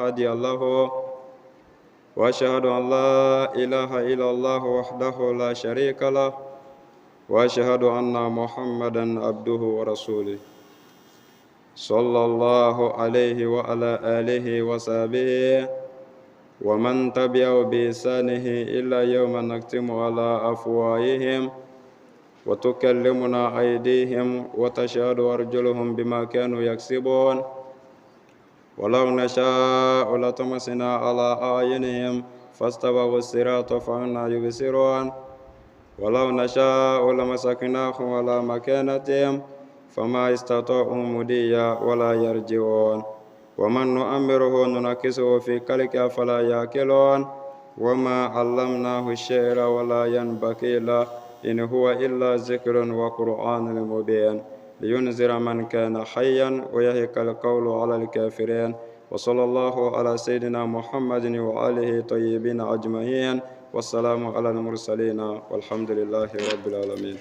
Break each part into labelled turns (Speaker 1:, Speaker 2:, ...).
Speaker 1: هادي له وأشهد أن لا إله إلا الله وحده لا شريك له وأشهد أن محمدا عبده ورسوله صلى الله عليه وعلى آله وصحبه ومن تبعه بإحسانه إلى يوم نختم على أفواههم وتكلمنا أيديهم وتشهد أرجلهم بما كانوا يكسبون ولو نشاء لطمسنا على أعينهم فاستبقوا الصراط فأنا يبصرون ولو نشاء لمسكناهم على مكانتهم فما استطاعوا مضيا ولا يرجعون ومن نؤمره ننكسه في خلقه فلا يأكلون وما علمناه الشعر ولا ينبغي له إن هو إلا ذكر وقرآن مبين لينذر من كان حيا ويهك القول على الكافرين وصلى الله على سيدنا محمد وآله الطيبين أجمعين والسلام على المرسلين والحمد لله رب العالمين.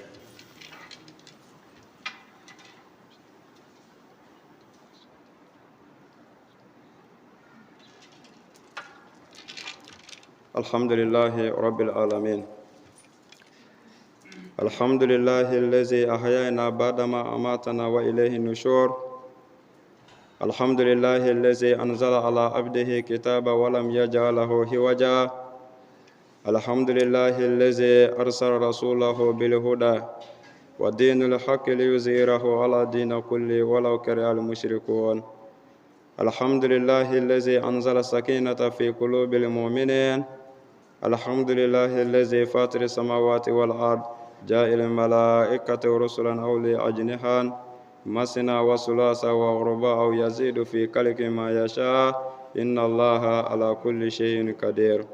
Speaker 1: الحمد لله رب العالمين. الحمد لله الذي أحيانا بعدما أماتنا وإليه النشور. الحمد لله الذي أنزل على عبده كتابا ولم يجعله عوجا. الحمد لله الذي أرسل رسوله بالهدى ودين الحق ليظهره على دين كله ولو كره المشركون. الحمد لله الذي أنزل السكينة في قلوب المؤمنين. الحمد لله الذي فاطر السماوات والأرض جائل الملائكة رسلا أولي أجنحة مثنى وثلاث ورباع يزيد في خلق ما يشاء إن الله على كل شيء قدير.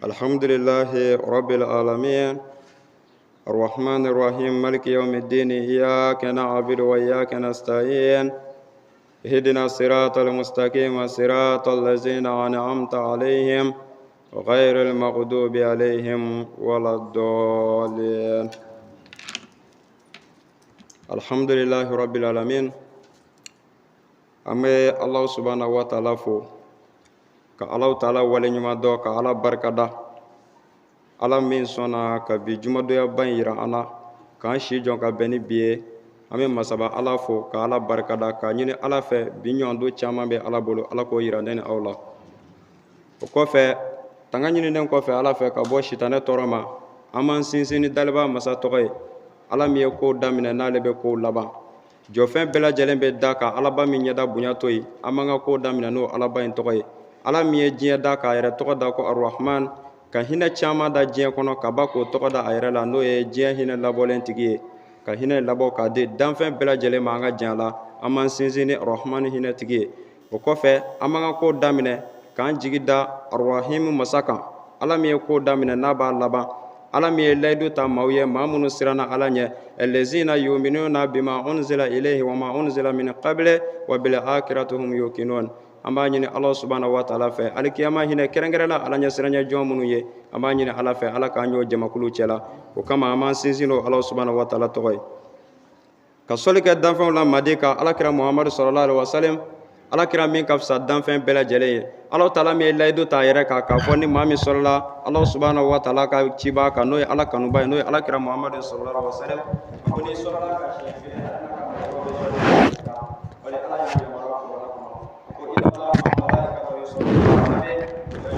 Speaker 1: الحمد لله رب العالمين الرحمن الرحيم مالك يوم الدين إياك نعبد وإياك نستعين اهدنا الصراط المستقيم صراط الذين أنعمت عليهم غير المغضوب عليهم ولا الضالين. الحمد لله رب العالمين. An bɛ Alahu subahana wa taala fo ka Alahu taala waleɲuman dɔn ka Ala barikada, Ala min sɔnna ka bi jumadonyaba in yira an na k'an si jɔ ka bɛn ni bi ye. An bɛ masaba Ala fo ka Ala barikada k'a ɲini Ala fɛ bi ɲɔgɔn don caman bɛ Ala bolo, Ala k'o yira ne ni aw la. O kɔfɛ, tanga ɲininen kɔfɛ Ala fɛ ka bɔ sitanɛ tɔɔrɔ ma, an b'an sinsin ni daliba masa tɔgɔ ye, Ala min ye kow daminɛ n'ale bɛ kow laban. Jɔfɛn bɛɛ lajɛlen bɛ da ka Alaba min ɲɛda bonya to yen, an b'an ka kow daminɛ n'o Alaba in tɔgɔ ye. Ala min ye diɲɛ da k'a yɛrɛ tɔgɔ da ko Arahman, ka hinɛ caman da diɲɛ kɔnɔ ka ba k'o tɔgɔ da a yɛrɛ la, n'o ye diɲɛ hinɛ labɔlen tigi ye, ka hinɛ labɔ k'a di danfɛn bɛɛ lajɛlen ma an ka diɲɛ la. An b'an sinsin ni Arahman hinɛ tigi ye. O kɔfɛ, an b'an ka kow daminɛ k'an jigi da Arahimu masa kan, Ala min ye kow daminɛ n'a b'a laban, Ala min ye layidu ta maaw ye, maa minnu siranna Ala ɲɛ, allazina yuminuna bima unzila ilayhi wa ma unzila min qabli wa bil akhirati hum yuqinun. An b'a ɲini Ala subahana wa taala fɛ alikiyama hinɛ kɛrɛnkɛrɛnla Ala ɲɛsiranɲɛ jɔn minnu ye, an b'a ɲini Ala fɛ Ala k'an y'o jamakulu cɛla. O kama an b'an sinsin n'o Ala subahana wa taala tɔgɔ ye, ka sɔli kɛ danfɛnw la madi ka Alakira Muhamadu sallallahu alaihi wasallam, Alakira min ka fisa danfɛn bɛɛ lajɛlen ye. Ala taala min ye layidu ta a yɛrɛ kan k'a fɔ ni maa min sɔlila Ala subahana wa taala ka ciba kan, n'o ye Ala kanuba ye, n'o ye Alakira Muhamadu sallallahu alaihi wasallam, a ko n'i sɔlila ka siɲɛ kelen, Ala ka mɛlɛkɛw bɛ sɔli i kan. Bari Ala y'a yamaruya Kuranɛ kɔnɔ, a ko inna Allaha wa malaikatahu yusalluna ala nabi ya ayyuhallazina amanu sallu alaihi wa sallimu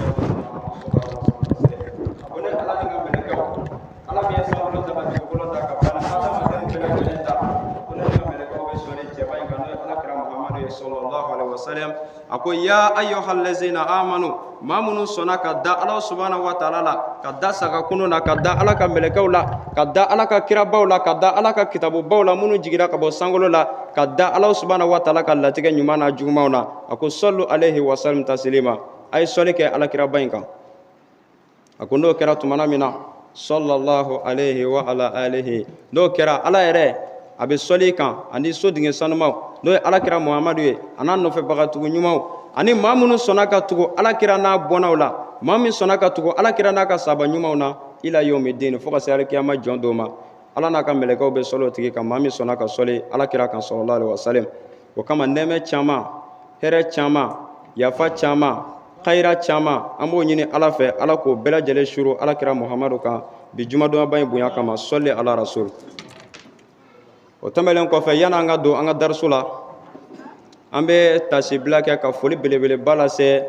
Speaker 1: taslima. A ko ne Ala ni n ka mɛlɛkɛw, Ala min ye sankolo da ka dugukolo da ka bani hadamaden bɛɛ lajɛlen da, ko ne ni n ka mɛlɛkɛw bɛ sɔli cɛba in kan, n'o ye Alakira Muhamadu ye sallallahu alaihi wasallam. A ko ya ayyuhallazina amanu, maa minnu sɔnna ka da Ala subahana wa taala la, ka da sagakunu na, ka da Ala ka mɛlɛkɛw la, ka da Ala ka kirabaw la, ka da Ala ka kitabubaw la minnu jiginna ka bɔ sankolo la, ka da Ala subahana wa taala ka latigɛ ɲuman na jugumanw na, a ko sallu alaihi wa sallam taslima, a ye sɔli kɛ Alakiraba in kan. A ko n'o kɛra tumana min na, sallallahu alaihi wa ala alihi, n'o kɛra Ala yɛrɛ a bɛ sɔli kan ani so dingɛ sanumaw, n'o ye Alakira Muhamadu ye, a n'a nɔfɛbagatugu ɲumanw, ani maa minnu sɔnna ka tugu Alakira n'a bɔnnaw la, maa min sɔnna ka tugu Alakira n'a ka sahaba ɲumanw na, ila yomi dini, fo ka se alikiyama jɔn don ma, Ala n'a ka mɛlɛkɛw bɛ sɔli o tigi kan, maa min sɔnna ka sɔli Alakira kan sallallahu alaihi wasallam. O kama nɛɛmɛ caman, hɛrɛ caman, Yafa caman, kayira caman, an b'o ɲini Ala fɛ, Ala k'o bɛɛ lajɛlen suru Ala kira Muhamadu kan bi jumadonyaba in bonya kama. Sɔli ala rasul. O tɛmɛlen kɔfɛ, yan'an ka don an ka darisu la, an bɛ tasibila kɛ ka foli belebeleba lase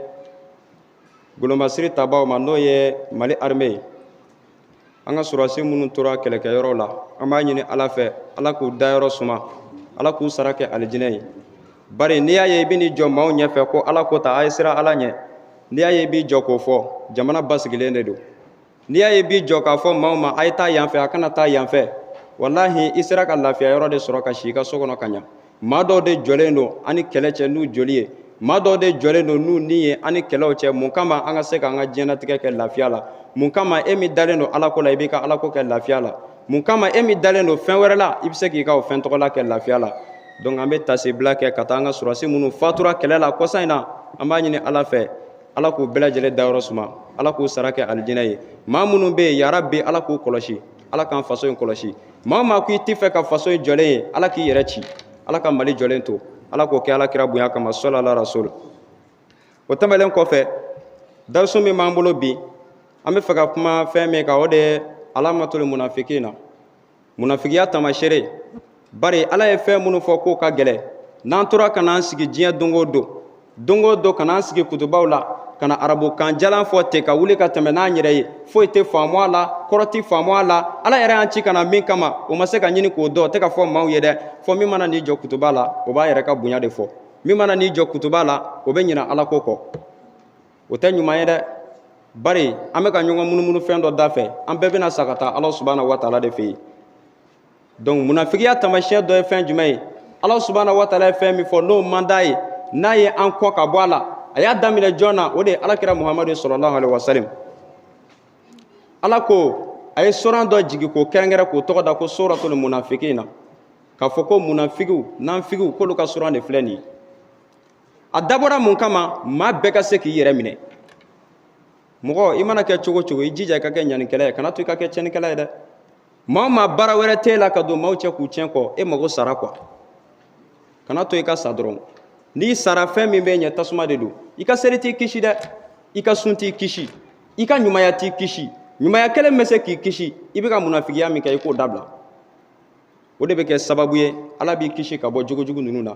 Speaker 1: golomasiri tabaw ma, n'o ye Mali armée ye. An ka sɔrɔdasi minnu tora kɛlɛkɛyɔrɔ la, an b'a ɲini Ala fɛ, Ala k'u dayɔrɔ suma, Ala k'u sara kɛ alijinɛ ye. Bari n'i y'a ye i bɛ n'i jɔ maaw ɲɛfɛ ko Ala ko ta, a ye siran Ala ɲɛ, n'i y'a ye i b'i jɔ k'o fɔ, jamana basigilen de don. N'i y'a ye i b'i jɔ k'a fɔ maaw ma a ye taa yan fɛ, a kana taa yan fɛ, walahi i sera ka lafiya yɔrɔ de sɔrɔ ka si i ka so kɔnɔ ka ɲa. Maa dɔw de jɔlen don an ni kɛlɛ cɛ n'u joli ye, maa dɔw de jɔlen don n'u ni ye an ni kɛlɛw cɛ. Mun kama? An ka se k'an ka diɲɛnatigɛ kɛ lafiya la. Mun kama? E min dalen don Ala ko la, i b'i ka Ala ko kɛ lafiya la. Mun kama? E min dalen don fɛn wɛrɛ la, i bɛ se k'i ka o fɛn tɔgɔla kɛ lafiya la. Donc an bɛ tasibila kɛ ka taa an ka sɔrɔdasi minnu fatura kɛlɛ la kɔsa in na, an b'a ɲini Ala fɛ, Ala k'u bɛɛ lajɛlen dayɔrɔ suma, Ala k'u sara kɛ alijinɛ ye. Maa minnu bɛ yen, yarabi Ala k'u kɔlɔsi, Ala k'an faso in kɔlɔsi. Maa o maa ko i t'i fɛ ka faso in jɔlen ye, Ala k'i yɛrɛ ci, Ala ka Mali jɔlen to, Ala k'o kɛ Ala kira bonya kama. Sɔli ala rasul. O tɛmɛlen kɔfɛ, darisu min b'an bolo bi, an bɛ fɛ ka kuma fɛn min kan, o de ye alamatul munafikina, munafigiya taamasere. Bari Ala ye fɛn minnu fɔ k'o ka gɛlɛn, n'an tora ka n'an sigi diɲɛ don o don, don o don ka n'an sigi kutubaw la ka na arabukan jalan fɔ ten ka wuli ka tɛmɛ n'an yɛrɛ ye, foyi tɛ faamu a la, kɔrɔ tɛ faamu a la. Ala yɛrɛ y'an ci ka na min kama, o ma se ka ɲini k'o dɔn, o tɛ ka fɔ maaw ye dɛ. Fɔ min mana n'i jɔ kutuba la, o b'a yɛrɛ ka bonya de fɔ. Min mana n'i jɔ kutuba la, o bɛ ɲina Ala ko kɔ. O tɛ ɲuman ye dɛ. Bari an bɛ ka ɲɔgɔn munumunu fɛn dɔ da fɛ, an bɛɛ bɛna sa ka taa Ala subahana wa taala de fɛ yen. Donc munafigiya taamasiyɛn dɔ ye fɛn jumɛn ye? Ala subahana wa taala ye fɛn min fɔ n'o man d'a ye, n'a ye an kɔ ka bɔ a la, a y'a daminɛ jɔn na? O de ye Ala kira Muhamadu sallallahu alaihi wasallam. Ala ko a ye soran dɔ jigin k'o kɛrɛnkɛrɛn k'o tɔgɔ da ko suratul munafikina, k'a fɔ ko munafigiw, nanfigiw, k'olu ka soran de filɛ nin ye. A dabɔra mun kama? Maa bɛɛ ka se k'i yɛrɛ minɛ. Mɔgɔ i mana kɛ cogo cogo, i jija i ka kɛ ɲanikɛla ye, kana to i ka kɛ tiɲɛnikɛla ye dɛ. Maa o maa baara wɛrɛ t'e la ka don maaw cɛ k'u tiɲɛ kɔ, e mago sara quoi. Kana to i ka sa dɔrɔn. N'i sara, fɛn min bɛ ɲɛ, tasuma de don. I ka seli t'i kisi dɛ, i ka sun t'i kisi, i ka ɲumanya t'i kisi. Ɲumanya kelen bɛ se k'i kisi, i bɛ ka munafigiya min kɛ, i k'o dabila. O de bɛ kɛ sababu ye Ala b'i kisi ka bɔ jogojugu ninnu na.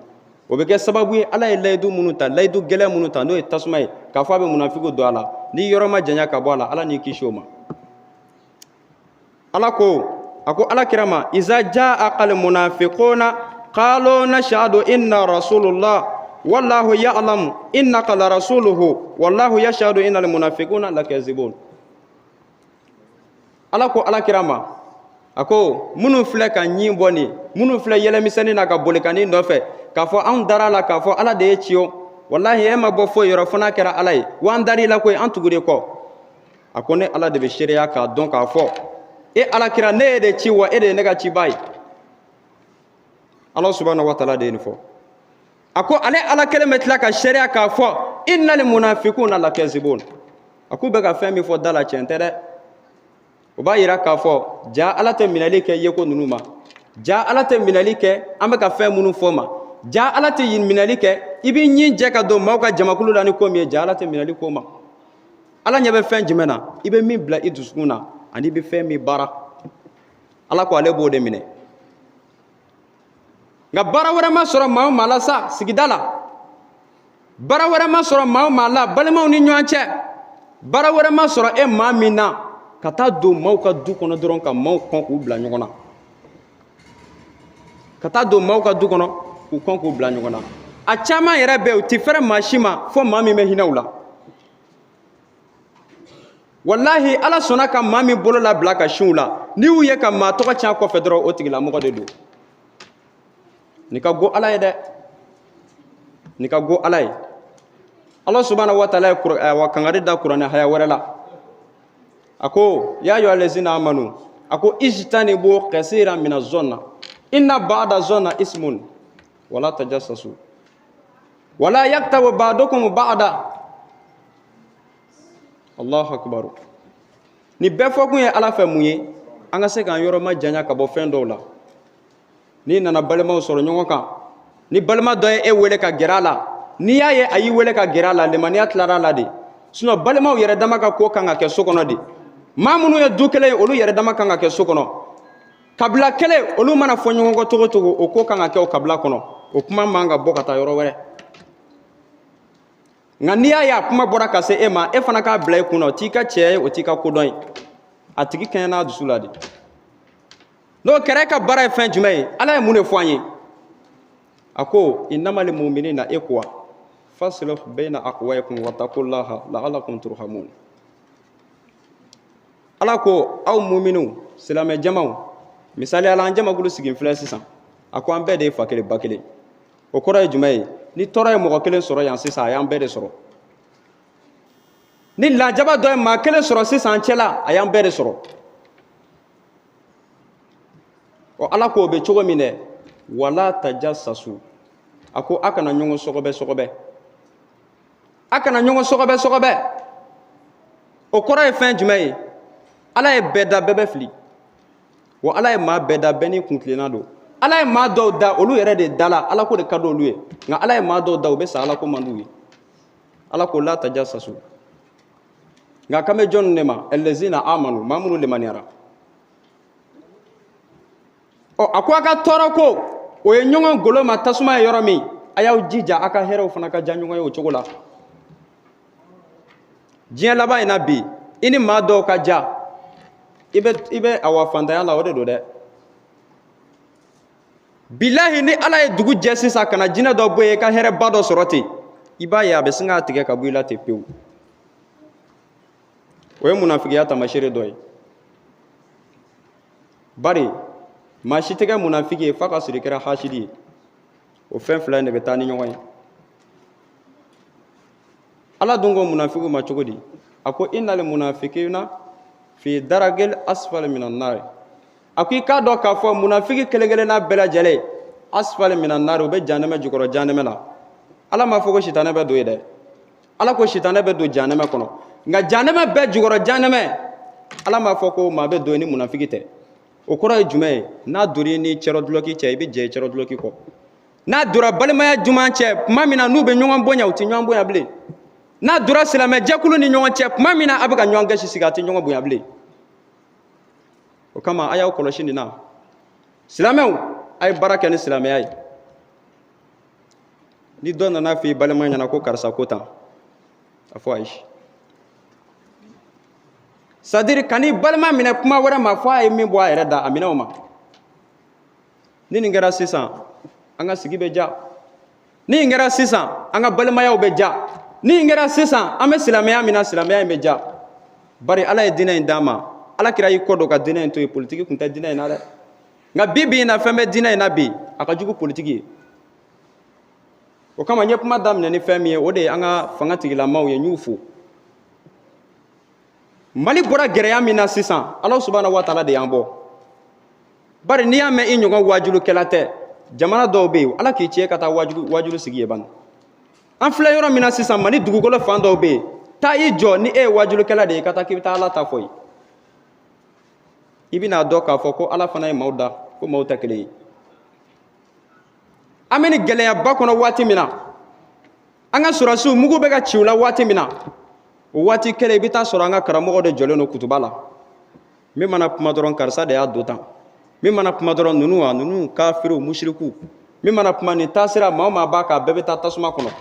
Speaker 1: O bɛ kɛ sababu ye, Ala ye layidu minnu ta, layidu gɛlɛn minnu ta, n'o ye tasuma ye, k'a fɔ a bɛ munafigiw don a la, n'i yɔrɔ ma janya ka bɔ a la, Ala n'i kisi o ma. Ala ko, a ko Ala kira ma: iza ja'aka al munafiquna qalu nashhadu inna rasulullah wallahu ya'lamu innaka la rasuluhu wallahu yashhadu innal munafiquna lakazibun. Ala ko Ala kira ma, a ko minnu filɛ ka ɲin bɔ nin, minnu filɛ yɛlɛmisɛnnin na ka boli ka n'i nɔfɛ k'a fɔ anw dara la, k'a fɔ Ala de ye ci o, walahi e ma bɔ foyi yɔrɔ fo n'a kɛra Ala ye, wa an dar'i la koyi, an tugur'i kɔ. A ko ne Ala de bɛ seereya k'a dɔn k'a fɔ e Ala kira, ne ye de ci, wa e de ye ne ka cibaa ye. Ala subahana wa taala de ye nin fɔ. A ko ale Ala kelen bɛ tila ka seereya k'a fɔ innal munafikuna lakazibun. A k'u bɛ ka fɛn min fɔ da la, tiɲɛ tɛ dɛ. O b'a yira k'a fɔ ja Ala tɛ minɛli kɛ yeko ninnu ma, ja Ala tɛ minɛli kɛ an bɛ ka fɛn minnu fɔ ma, ja Ala tɛ minɛli kɛ i b'i ɲin jɛ ka don maaw ka jamakulu la ni ko min ye, ja Ala tɛ minɛli k'o ma. Ala ɲɛ bɛ fɛn jumɛn na? I bɛ min bila i dusukun na ani i bɛ fɛn min baara, Ala ko ale b'o de minɛ. Nka baara wɛrɛ ma sɔrɔ maa o maa la sa sigida la, baara wɛrɛ ma sɔrɔ maa o maa la balimaw ni ɲɔgɔn cɛ, baara wɛrɛ ma sɔrɔ e maa min na ka taa don maaw ka du kɔnɔ dɔrɔn ka maaw kɔn k'u bila ɲɔgɔn na, ka taa don maaw ka du kɔnɔ k'u kɔn k'u bila ɲɔgɔn na. A caman yɛrɛ bɛ yen, u ti fɛrɛ maa si ma fo maa min bɛ hinɛ u la. Walahi Ala sɔnna ka maa min bolo labila ka sin u la, n'i y'u ye ka maa tɔgɔ tiɲɛ kɔfɛ dɔrɔn, o tigilamɔgɔ de don. Nin ka go Ala ye dɛ, nin ka go Ala ye. Ala subahana wa taala ye wa kangari da kuranɛ haya wɛrɛ la, a ko ya ayyuha allazina amanu, a ko ijtanibu kasiran mina zɔnna inna ba'da zɔnna ismun wala tajassasu wala yaktabu ba'dukum ba'da. Allahu akbar. Ni bɛɛ fɔkun ye Ala fɛ mun ye? An ka se k'an yɔrɔ ma janya ka bɔ fɛn dɔw la. N'i nana balimaw sɔrɔ ɲɔgɔn kan, ni balima dɔ ye e wele ka gɛrɛ a la, N'i y'a ye a y'i wele ka gɛrɛ a la, limaniya tilara a la de. Sinon balimaw yɛrɛ dama ka ko kan ka kɛ so kɔnɔ de. Maa minnu ye du kelen ye, olu yɛrɛ dama kan ka kɛ so kɔnɔ. Kabila kelen, olu mana fɔ ɲɔgɔn kɔ cogo cogo, o ko kan ka kɛ o kabila kɔnɔ. O kuma man ka bɔ ka taa yɔrɔ wɛrɛ. Nka n'i y'a ye a kuma bɔra ka se e ma, e fana k'a bila i kunna, o t'i ka cɛya ye, o t'i ka kodɔn ye. A tigi kɛɲɛ n'a dusu la de. N'o kɛra, e ka baara ye fɛn jumɛn ye? Ala ye mun de fɔ an ye? A ko innamal mu'minina ikhwa faslihu bayna akhawaykum wattaqullaha la'allakum turhamun. Ala ko aw muminiw, silamɛ jamaw, misaliya la an jamakulu sigi filɛ sisan, a ko an bɛɛ de ye fa kelen ba kelen. O kɔrɔ ye jumɛn ye? Ni tɔɔrɔ ye mɔgɔ kelen sɔrɔ yan sisan, a y'an bɛɛ de sɔrɔ. Ni lajaba dɔ ye maa kelen sɔrɔ sisan an cɛla, a y'an bɛɛ de sɔrɔ. Ɔ, Ala k'o bɛ cogo min dɛ, wala tajassasu, a ko a kana ɲɔgɔn sɔgɔbɛ sɔgɔbɛ, a kana ɲɔgɔn sɔgɔbɛ sɔgɔbɛ. O kɔrɔ ye fɛn jumɛn ye? Ala ye bɛɛ da, bɛɛ bɛ fili. Wa Ala ye maa bɛɛ da, bɛɛ n'i kuntilenna don. Ala ye maa dɔw da, olu yɛrɛ de dala Ala ko de ka di olu ye. Nka Ala ye maa dɔw da, u bɛ sa, Ala ko man d'u ye. Ala ko la tajassasu. Nka kan bɛ jɔn de ma? Allazina amanu, maa minnu limaniyara. Ɔ, a ko a ka tɔɔrɔ ko o ye ɲɔgɔn golo ma tasuma ye yɔrɔ min, a y'aw jija a ka hɛrɛw fana ka diya ɲɔgɔn ye o cogo la. Diɲɛ laban in na bi, i ni maa dɔw ka diya, i bɛ awa fantanya la, o de don dɛ. Bilahi, ni Ala ye dugu jɛ sisan ka na jinɛ dɔ bɔ yen, i ka hɛrɛba dɔ sɔrɔ ten, i b'a ye a bɛ sin k'a tigɛ ka bɔ i la ten pewu. O ye munafigiya taamasere dɔ ye. Bari maa si tɛ kɛ munafigi ye f'a ka sɔrɔ i kɛra hasidi ye. O fɛn fila in de bɛ taa ni ɲɔgɔn ye. Ala dun ko munafigiw ma cogo di? A ko innal munafikina fi daragil asfali minan nar. A ko i k'a dɔn k'a fɔ munafigi kelen kelenna bɛɛ lajɛlen, asfali minan nar, u bɛ janɛmɛ jukɔrɔ, janɛmɛ la. Ala m'a fɔ ko sitanɛ bɛ don yen dɛ. Ala ko sitanɛ bɛ don janɛmɛ kɔnɔ, nka janɛmɛ bɛɛ jukɔrɔ janɛmɛ, Ala m'a fɔ ko maa bɛ don yen ni munafigi tɛ. O kɔrɔ ye jumɛn ye? N'a donna i ni cɛrɔ dulɔki cɛ, i bɛ jɛ i cɛrɔ dulɔki kɔ. N'a donna balimaya juman cɛ tuma min na n'u bɛ ɲɔgɔn bonya, u tɛ ɲɔgɔn bonya bilen. N'a donna silamɛ jɛkulu ni ɲɔgɔn cɛ tuma min na a bɛ ka ɲɔgɔn gasi sigi, a tɛ ɲɔgɔn bonya bilen. O kama a y'aw kɔlɔsi nin na. Silamɛw, a ye baara kɛ ni silamɛya ye. Ni dɔ nana fɔ i balima ɲɛna ko karisa ko tan, a fɔ ayi. C'est-à-dire kan'i balima minɛ kuma wɛrɛ ma fɔ a ye min bɔ a yɛrɛ da, a minɛ o ma. Ni nin kɛra sisan, an ka sigi bɛ ja. Ni nin kɛra sisan, an ka balimayaw bɛ ja. Ni nin kɛra sisan, an bɛ silamɛya min na, silamɛya in bɛ ja. Bari Ala ye diinɛ in d'an ma, Ala kira y'i kɔ don ka diinɛ in to yen. Politiki tun tɛ diinɛ in na dɛ. Nka bi bi in na, fɛn bɛ diinɛ in na bi, a ka jugu politiki ye. O kama n ye kuma daminɛ ni fɛn min ye, o de ye an ka fanga tigilamaw ye. N y'u fo. Mali bɔra gɛlɛya min na sisan, Ala subahana wa taala de y'an bɔ. Bari n'i y'a mɛn i ɲɔgɔn wajulukɛla tɛ, jamana dɔw bɛ yen, Ala k'i ci e ka taa wajulu sigi yen bani. An filɛ yɔrɔ min na sisan, Mali dugukolo fan dɔw bɛ yen, taa i jɔ ni e ye wajulukɛla de ye, ka taa k'i bɛ taa Ala ta fɔ yen, i bɛna dɔn k'a fɔ ko Ala fana ye maaw da, ko maaw tɛ kelen ye. An bɛ nin gɛlɛyaba kɔnɔ waati min na, an ka sɔrɔdasiw mugu bɛ ka ci u la waati min na, o waati kelen i bɛ taa sɔrɔ an ka karamɔgɔ de jɔlen don kutuba la. Min mana kuma dɔrɔn, karisa de y'a don tan. Min mana kuma dɔrɔn, ninnu a ninnu kafiriw, musiriku. Min mana kuma nin taasira, maa o maa b'a kan, a bɛɛ bɛ taa tasuma kɔnɔ.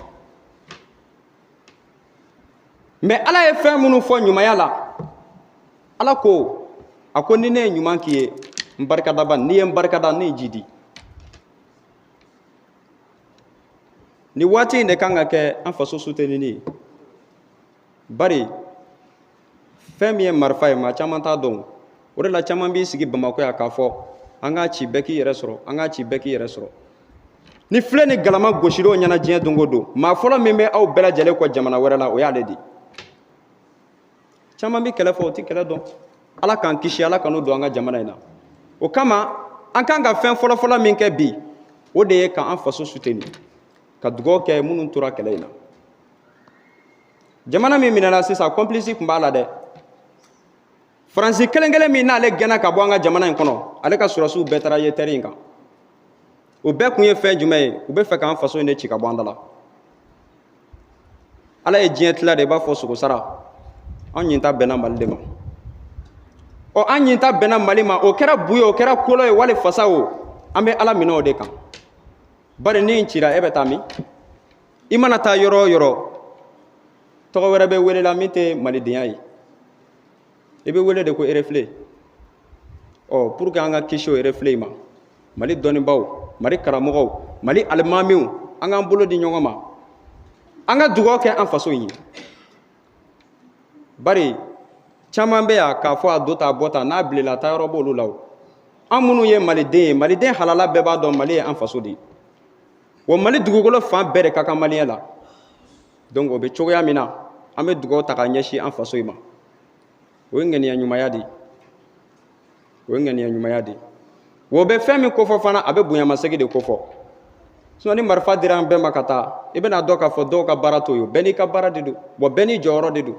Speaker 1: Mɛ Ala ye fɛn minnu fɔ ɲumanya la, Ala ko, a ko ni ne ye ɲuman k'i ye, n barikadaba. N'i ye n barikada, ne ye ji di. Ni waati in de kan ka kɛ an faso soutenir ye. Bari fɛn min ye marifa ye, maa caman t'a dɔn. O de la caman b'i sigi Bamakɔ yan k'a fɔ an k'a ci, bɛɛ k'i yɛrɛ sɔrɔ, an k'a ci, bɛɛ k'i yɛrɛ sɔrɔ. Ni filɛ ni galama gosir'o ɲɛna diɲɛ don o don, maa fɔlɔ min bɛ aw bɛɛ lajɛlen kɔ jamana wɛrɛ la, o y'ale de ye. Caman bɛ kɛlɛ fɔ, o tɛ kɛlɛ dɔn. Ala k'an kisi, Ala kan'o don an ka jamana in na. O kama an kan ka fɛn fɔlɔfɔlɔ min kɛ bi, o de ye k'an faso soutenir, ka dugawu kɛ minnu tora kɛlɛ in na. Jamana min minɛna sisan, complice tun b'a la dɛ. Faransi kelen kelen min n'ale gɛnna ka bɔ an ka jamana in kɔnɔ, ale ka sɔrɔdasiw bɛɛ taara ye terre in kan. O bɛɛ kun ye fɛn jumɛn ye? U bɛ fɛ k'an faso in de ci ka bɔ an da la. Ala ye diɲɛ tila de i b'a fɔ sogosara. An ɲin ta bɛnna Mali de ma. Ɔ, an ɲin ta bɛnna Mali ma, o kɛra bu ye, o kɛra kolo ye, wali fasa o, an bɛ Ala minɛ o de kan. Bari ni n cira, e bɛ taa min? I mana taa yɔrɔ o yɔrɔ, tɔgɔ wɛrɛ bɛ wele la min tɛ malidenya ye. I bɛ wele de ko reflet. Ɔ, pour que an ka kisi o reflet ma, Mali dɔnnibaaw, Mali karamɔgɔw, Mali alimamiw, an k'an bolo di ɲɔgɔn ma, an ka dugawu kɛ an faso in ye. Bari caman bɛ yan k'a fɔ a don ta a bɔ ta, n'a bilenna taa yɔrɔ b'olu la o. An minnu ye maliden ye, maliden halala bɛɛ b'a dɔn Mali ye an faso de ye. Wa Mali dugukolo fan bɛɛ de ka kan maliyɛn la. Donc o bɛ cogoya min na, an bɛ dugawu ta k'a ɲɛsin an faso in ma. O ye ŋaniya ɲumanya de ye, o ye ŋaniya ɲumanya de ye. Wa o bɛ fɛn min kofɔ fana, a bɛ bonyamasegin de kofɔ. Sinon ni marifa dira an bɛɛ ma ka taa, i bɛna dɔn k'a fɔ dɔw ka baara t'o ye. Bɛɛ n'i ka baara de don, wa bɛɛ n'i jɔyɔrɔ de don.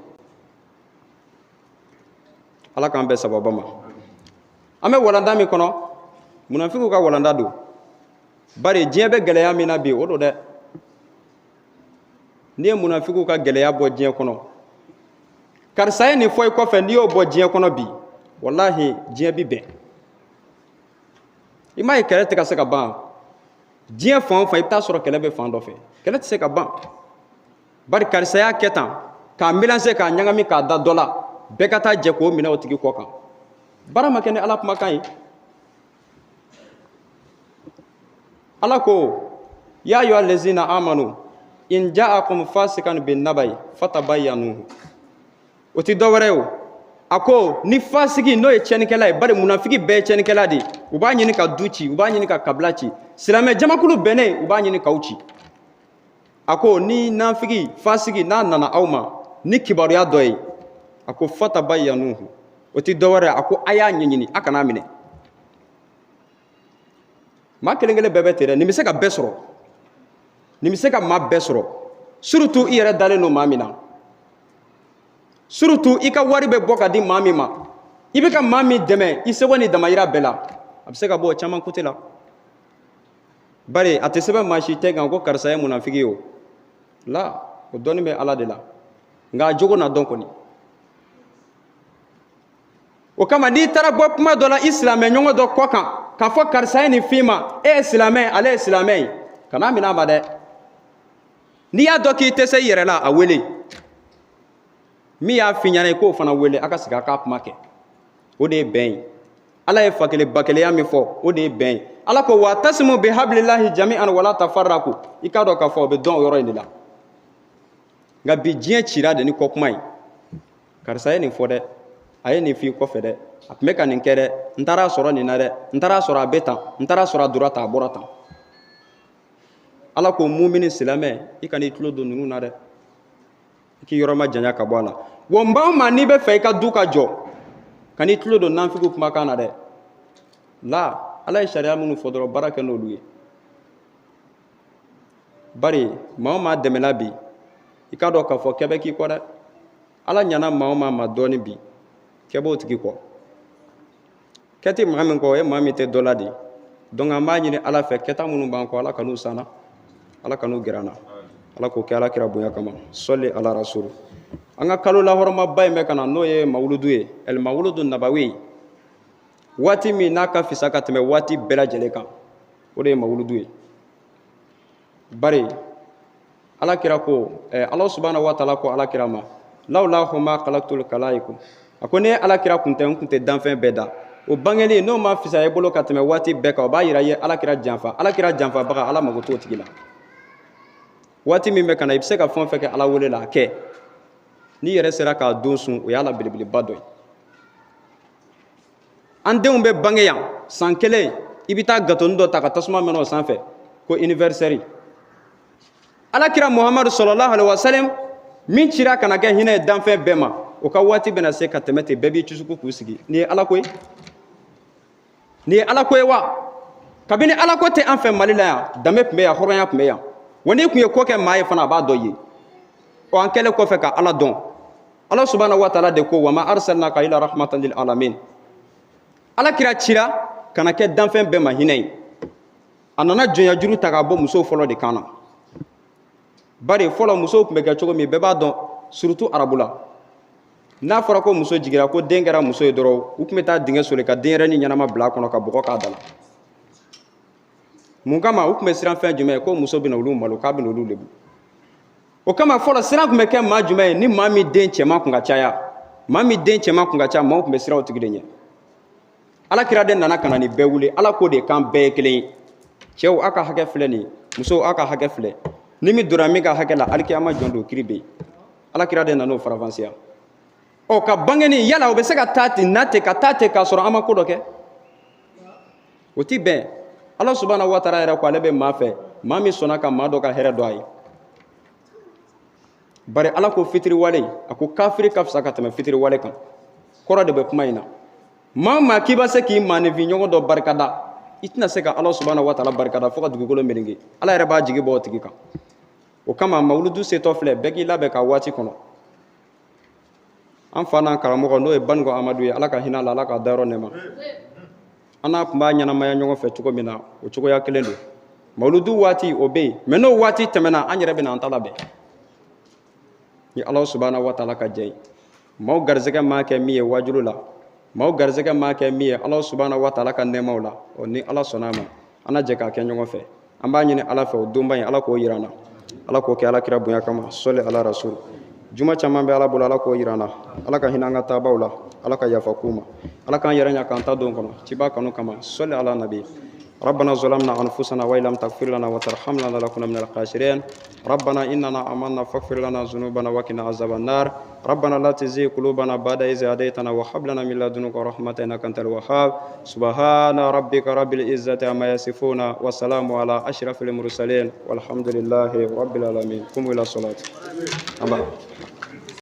Speaker 1: Ala k'an bɛn sababa ma. An bɛ walanda min kɔnɔ, munafigiw ka walanda don. Bari diɲɛ bɛ gɛlɛya min na bi, o don dɛ. N'i ye munafigiw ka gɛlɛya bɔ diɲɛ kɔnɔ, karisa ye nin fɔ i kɔfɛ, n'i y'o bɔ diɲɛ kɔnɔ bi, walahi diɲɛ bi bɛn. I m'a ye kɛlɛ tɛ ka se ka ban diɲɛ fan o fan, i bɛ taa sɔrɔ kɛlɛ bɛ fan dɔ fɛ, kɛlɛ tɛ se ka ban. Bari karisa y'a kɛ tan, k'a mélanger, k'a ɲagami, k'a da dɔ la, bɛɛ ka taa jɛ k'o minɛ o tigi kɔ kan. Baara ma kɛ ni Ala kumakan ye. Ala ko ya ayyuha allazina amanu in ja'akum fasikan bin nabai fatabayyanuhu. O tɛ dɔwɛrɛ ye o. A ko ni fasigi, n'o ye tiɲɛnikɛla ye, bari munafigi bɛɛ ye tiɲɛnikɛla de ye. U b'a ɲini ka du ci, u b'a ɲini ka kabila ci, silamɛ jamakulu bɛnnen, u b'a ɲini k'aw ci. A ko ni nafigi fasigi n'a nana aw ma ni kibaruya dɔ ye, a ko fatabayyanuhu, o tɛ dɔwɛrɛ ye, a ko a y'a ɲɛɲini, a kan'a minɛ. Maa kelen kelen bɛɛ bɛ ten dɛ. Nin bɛ se ka bɛɛ sɔrɔ, nin bɛ se ka maa bɛɛ sɔrɔ, surtout i yɛrɛ dalen don maa min na, surtout i ka wari bɛ bɔ ka di maa min ma, i bɛ ka maa min dɛmɛ i seko ni damayira bɛɛ la, a bɛ se ka bɔ o caman côté la. Bari a tɛ sɛbɛn maa si tɛ kan ko karisa ye munafigi ye o la, o dɔnni bɛ Ala de la, nka a jogo na dɔn kɔni. O kama n'i taara bɔ kuma dɔ la i silamɛ ɲɔgɔn dɔ kɔ kan k'a fɔ karisa ye nin f'i ma, e ye silamɛ, ale ye silamɛ ye, kan'a minɛ a ma dɛ. N'i y'a dɔn k'i tɛ se i yɛrɛ la, a wele. Min y'a f'i ɲɛna, i k'o fana wele, a ka sigi a k'a kuma kɛ. O de ye bɛn ye. Ala ye fakelen bakelenya min fɔ, o de ye bɛn ye. Ala ko wa tasimu bi hablillahi jami'an wala tafarraku. I k'a dɔn k'a fɔ o bɛ dɔn o yɔrɔ in de la. Nka bi diɲɛ cira de ni kɔkuma ye. Karisa ye nin fɔ dɛ, a ye nin f'i kɔfɛ dɛ, a tun bɛ ka nin kɛ dɛ, n taara sɔrɔ nin na dɛ, n taara sɔrɔ a bɛ tan, n taara sɔrɔ a donna tan, a bɔra tan. Ala ko mumini silamɛ, i kan'i tulo don ninnu na dɛ, i k'i yɔrɔ majanya ka bɔ a la. Wa maa o maa n'i bɛ fɛ i ka du ka jɔ, kan'i tulo don nanfigiw kumakan na dɛ. La Ala ye sariya minnu fɔ dɔrɔn, baara kɛ n'olu ye. Bari maa o maa dɛmɛla bi, i k'a dɔn k'a fɔ kɛ bɛ k'i kɔ dɛ. Ala ɲana maa o maa ma dɔɔni bi, kɛ b'o tigi kɔ. Kɛ tɛ maa min kɔ, o ye maa min tɛ dɔ la de. Donc an b'a ɲini Ala fɛ, kɛta minnu b'an kɔ, Ala kan'u sanna, Ala kan'u gɛrɛ an na, Ala k'o kɛ Ala kira bonya kama. Sɔli ala rasul. An ka kalo lahɔrɔmaba in bɛ ka na, n'o ye mawuludu ye, ɛl mawuludu nabawi, waati min n'a ka fisa ka tɛmɛ waati bɛɛ lajɛlen kan, o de ye mawuludu ye. Bari Ala kira ko, Ala subahana wa taala ko Ala kira ma, lawlahu ma khalaqtul khalaiku, a ko ne Ala kira kun tɛ, n kun tɛ danfɛn bɛɛ da. O bangeli n'o ma fisaya i bolo ka tɛmɛ waati bɛɛ kan, o b'a yira i ye Ala kira janfa. Ala kira janfabaga, Ala mago t'o tigi la. Waati min bɛ ka na, i bɛ se ka fɛn o fɛn kɛ Ala wele la, a kɛ. N'i yɛrɛ sera k'a don sun, o y'a la belebeleba dɔ ye. An denw bɛ bange yan san kelen, i bɛ taa gatoni dɔ ta ka tasuma mɛnɛ o sanfɛ ko anniversaire. Ala kira Muhamadu sallallahu alaihi wasallam min cira ka na kɛ hinɛ ye danfɛn bɛɛ ma, o ka waati bɛna se ka tɛmɛ ten, bɛɛ b'i cusuku k'u sigi. Nin ye Ala ko ye? Nin ye Ala ko ye wa? Kabini Ala ko tɛ an fɛ Mali la yan, danbe tun bɛ yan, hɔrɔnya tun bɛ yan. Wa n'i tun ye ko kɛ maa ye fana, a b'a dɔn i ye. Ɔ, an kɛlen kɔfɛ ka Ala dɔn, Ala subahana wa taala de ko wa ma arsalnaka illa rahmatan lil alamin. Ala kira cira ka na kɛ danfɛn bɛɛ ma hinɛ ye. A nana jɔnya juru ta k'a bɔ musow fɔlɔ de kan na. Bari fɔlɔ musow tun bɛ kɛ cogo min, bɛɛ b'a dɔn, surtout arabu la, n'a fɔra ko muso jigira, ko den kɛra muso ye dɔrɔn, u tun bɛ taa dingɛ soli ka denyɛrɛnin ɲɛnama bila a kɔnɔ ka bɔgɔ k'a da la. Mun kama? U tun bɛ siran fɛn jumɛn ye? Ko muso bɛna olu malo, k'a bɛna olu lebu. O kama fɔlɔ siran tun bɛ kɛ maa jumɛn ye? Ni maa min den cɛman tun ka caya, maa min den cɛman tun ka ca, maaw tun bɛ siran o tigi de ɲɛ. Ala kira de nana ka na nin bɛɛ wuli. Ala ko de k'an bɛɛ ye kelen ye. Cɛw, aw ka hakɛ filɛ nin ye, musow, aw ka hakɛ filɛ. Ni min donna min ka hakɛ la, alikiyama jɔn don, kiri bɛ yen. Ala kira de nana o faranfasiya. Ɔ, ka bangeni yala o bɛ se ka taa ten na ten, ka taa ten k'a sɔrɔ an ma ko dɔ kɛ, o ti bɛn. Ala subahana wa taala yɛrɛ ko ale bɛ maa fɛ, maa min sɔnna ka maa dɔ ka hɛrɛ dɔn a ye. Bari Ala ko fitiriwale, a ko kafiri ka fisa ka tɛmɛ fitiriwale kan. Kɔrɔ de bɛ kuma in na. Maa o maa k'i bɛ se k'i maaninfin ɲɔgɔn dɔ barikada, i tɛna se ka Ala subahana wa taala barikada fo ka dugukolo meleke. Ala yɛrɛ b'a jigi bɔ o tigi kan. O kama mawuludu setɔ filɛ, bɛɛ k'i labɛn ka waati kɔnɔ. An fa n'an karamɔgɔ, n'o ye Banikɔ Amadu ye, Ala ka hinɛ a la, Ala k'a dayɔrɔ nɛɛma. An n'a tun b'a ɲɛnamaya ɲɔgɔn fɛ cogo min na, o cogoya kelen don. Mawuludu waati o bɛ yen, mɛ n'o waati tɛmɛna, an yɛrɛ bɛna an ta labɛn ni Ala subahana wa taala ka jɛ ye. Maaw garisɛgɛ maa kɛ min ye wajulu la, maaw garisɛgɛ maa kɛ min ye Ala subahana wa taala ka nɛɛmaw la, ɔ, ni Ala sɔnna a ma, an na jɛ k'a kɛ ɲɔgɔn fɛ. An b'a ɲini Ala fɛ, o donba in, Ala k'o yira an na, Ala k'o kɛ Ala kira bonya kama. Sɔli ala rasul. Juma caman bɛ Ala bolo, Ala k'o yira an na. Ala ka hinɛ an ka taabaw la, Ala ka yafa k'u ma, Ala k'an yɛrɛ ɲa k'an ta don kɔnɔ ciba kanu kama. Sɔli ala nabi. ربنا ظلمنا أنفسنا وإن لم تغفر لنا وترحمنا لنكون من الخاسرين. ربنا إننا آمنا فاغفر لنا ذنوبنا وقنا عذاب النار. ربنا لا تزغ قلوبنا بعد إذ هديتنا وهب لنا من لدنك رحمة إنك أنت الوهاب. سبحان ربك رب العزة عما يصفون والسلام على أشرف المرسلين والحمد لله رب العالمين. قوموا إلى الصلاة. أما.